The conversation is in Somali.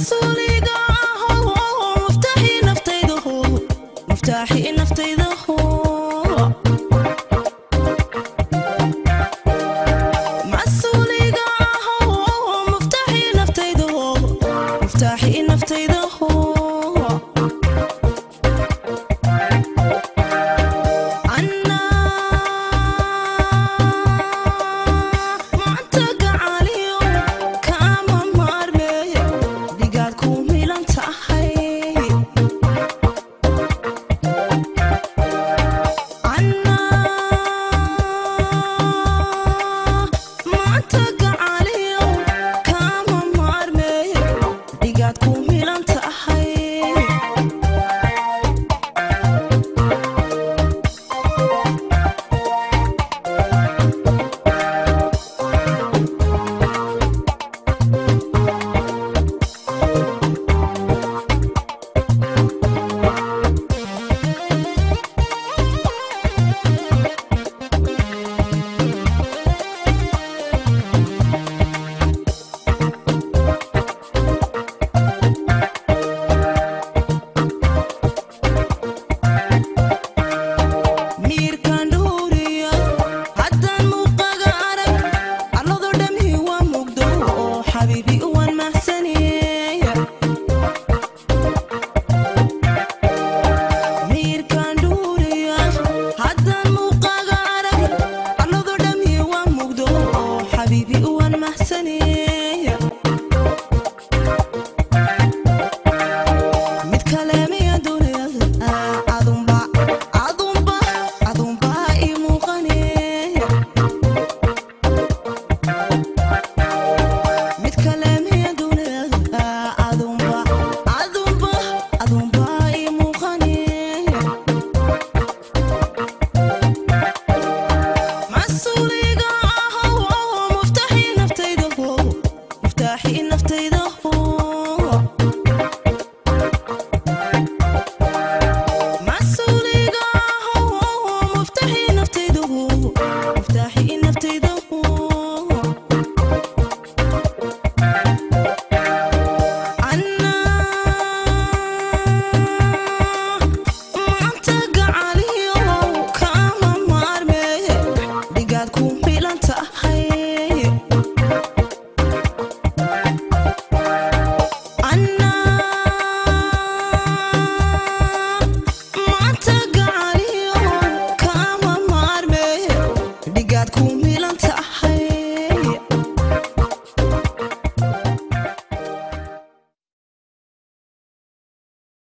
Masuuliga ahow, muftaxii naftaydaho, muftaaxii naftaydaho. Masuuliga ahow, muftaxii naftaydaho, muftaaxii naftaydaho. Anna maanta gacaliyo kaama maarmeeye, dhigaad ku milan tahay. Anna maanta gacaliyo kaama maarmeeye, dhigaad ku milan tahay. Miirkaan dhuuriya haddaan muuqaga arag, arlado dhamhi waa mugdo oo xabiibi waan mahsaneeya. Miirkaan dhuuriya haddaan muuqaga arag, arlado dhamhi waa mugdo oo xabiibi waan mahsaneeya. Mid kale miya doonaya? Adunba, adunba, adunba ii muuqaneeya. Mid kale miya doonaya? Adunba, adunba, adunba ii muuqaneeya. Masuuliga ahow, muftaxii naftaydaho, muftaaxii naftaydaho. Masuuliga ahow, muftaxii naftaydaho, muftaaxii naftaydaho. Anna maanta gacaliyo kaama maarmeeye, dhigaad ku milan tahay. Anna